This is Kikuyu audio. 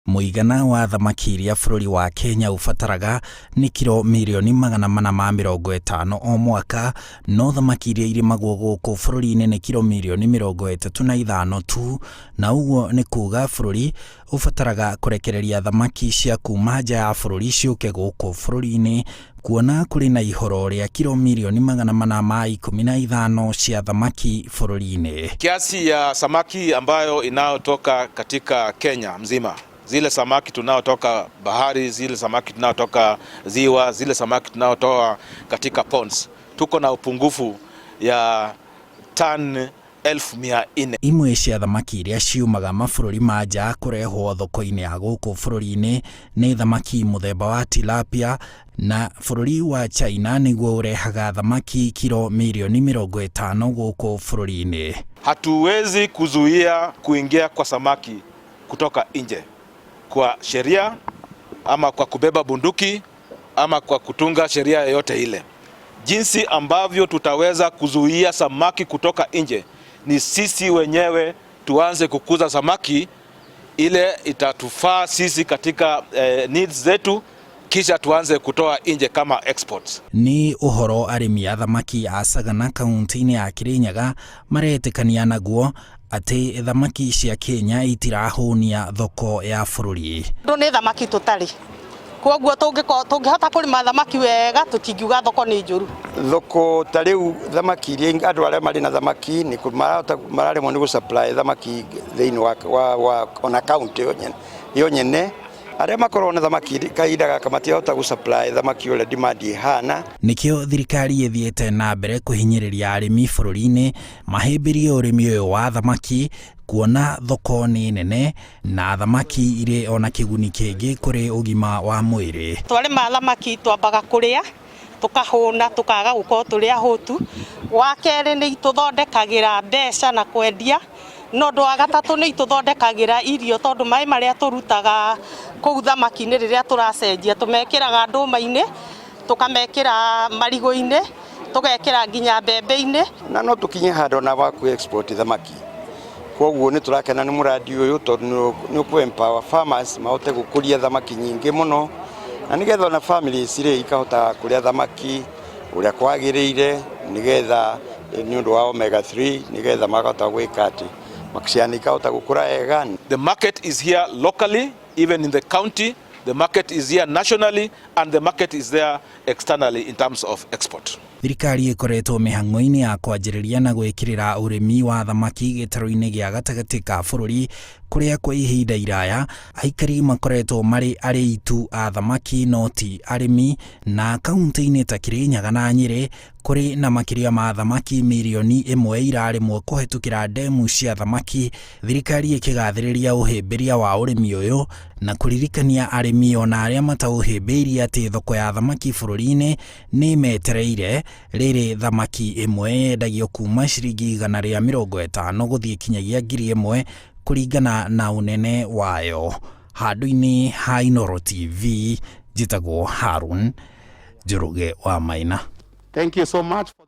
Mũigana wa thamaki iria bũrũri wa Kenya ũbataraga nĩ kiro mirioni 450 o mwaka, no thamaki iria irĩmagwo gũkũ bũrũri-inĩ nĩ kiro mirioni 35 tu, na ũguo nĩ kuga bũrũri ũbataraga kũrekereria thamaki cia kuma nja ya bũrũri ciũke gũkũ bũrũri-inĩ, kuona kũrĩ na ihoro rĩa kiro mirioni 415 cia thamaki bũrũri-inĩ. Kiasi ya samaki ambayo inayotoka katika Kenya mzima, zile samaki tunaotoka bahari, zile samaki tunaotoka ziwa, zile samaki tunaotoa katika ponds, tuko na upungufu ya tani 400,000. Imwe cia thamaki iria ciumaga mabũrũri ma nja kũrehwo thoko-inĩ ya gũkũ bũrũri-inĩ nĩ thamaki mũthemba wa tilapia, na bũrũri wa China nĩguo ũrehaga thamaki kiro mirioni 50 gũkũ bũrũri-inĩ. Hatuwezi kuzuia kuingia kwa samaki kutoka nje kwa sheria ama kwa kubeba bunduki ama kwa kutunga sheria yoyote ile. Jinsi ambavyo tutaweza kuzuia samaki kutoka nje ni sisi wenyewe tuanze kukuza samaki ile itatufaa sisi katika needs zetu, kisha tuanze kutoa nje kama exports. Nĩ ũhoro arĩmi a thamaki a Sagana kaunti-inĩ ya Kirinyaga maretĩkania naguo atĩ thamaki cia Kenya itirahũnia thoko ya bũrũri. Ndũ nĩ thamaki tũtarĩ, koguo tũngĩhota kũrĩma thamaki wega, tũtingiuga thoko nĩ njũru. Thoko ta rĩu thamaki iria andũ arĩa marĩ na thamaki nĩ mararemwo nĩ gũ-supply thamaki thĩinĩ wa ona county yo nyene. Arĩa makoragwo na thamaki kahinda gaka matirahota gũ-supply thamaki ũrĩa demand ĩhana. Nĩkĩo thirikari ĩthiĩte na mbere kũhinyĩrĩria arĩmi bũrũri-inĩ mahĩmbĩrie ũrĩmi ũyũ wa thamaki, kuona thoko nĩ nene na thamaki irĩ ona kĩguni kĩngĩ kũrĩ ũgima wa mwĩrĩ. Twarĩma thamaki twambaga kũrĩa tũkahũna, tũkaga gũkorwo tũrĩ ahũtu. Wa kerĩ, nĩ itũthondekagĩra mbeca na kwendia. No ũndũ wa gatatũ, nĩ itũthondekagĩra irio, tondũ maĩ marĩa tũrutaga kũu thamaki-inĩ rĩrĩa tũracenjia, tũmekĩraga ndũma-inĩ, tũkamekĩra marigũ-inĩ, tũgekĩra nginya mbembe-inĩ. Na no tũkinye handũ ona wa kũ export thamaki. Koguo nĩ tũrakena nĩ mũradi ũyũ, tondũ nĩ ũkũ empower farmers mahote gũkũria thamaki nyingĩ mũno, na nĩgetha ona families rĩ ikahota kũrĩa thamaki ũrĩa kwagĩrĩire, nĩgetha nĩ ũndũ wa omega 3, nĩgetha makahota gwĩka atĩ ciana ikahota gũkũra wega. The market is here locally, even in the county, the market is here nationally, and the market is there externally in terms of export. Thirikari ĩkoretwo mĩhang'o-inĩ ya kwanjĩrĩria na gwĩkĩrĩra ũrĩmi wa thamaki gĩtarũ-inĩ gĩa gatagatĩ ka bũrũri, kũrĩa kwa ihinda iraya aikari makoretwo marĩ arĩi tu a thamaki no ti arĩmi, na kaunti-inĩ ta Kirinyaga na Nyĩrĩ kũrĩ na makĩria ma thamaki mirioni 1 irarĩmwo kũhetũkĩra ndemu cia thamaki, thirikari ĩkĩgathĩrĩria ũhĩmbĩria wa ũrĩmi ũyũ na kũririkania arĩmi ona arĩa mataũhĩmbĩirie atĩ thoko ya thamaki bũrũri-inĩ nĩ metereire, rĩrĩ thamaki ĩmwe yendagio kuma ciringi 150 gũthiĩ kinyagia 1000 kũringana na ũnene wayo. Handũ-inĩ ha Inooro TV, njĩtagwo Harun Njoroge wa Maina. Thank you so much. For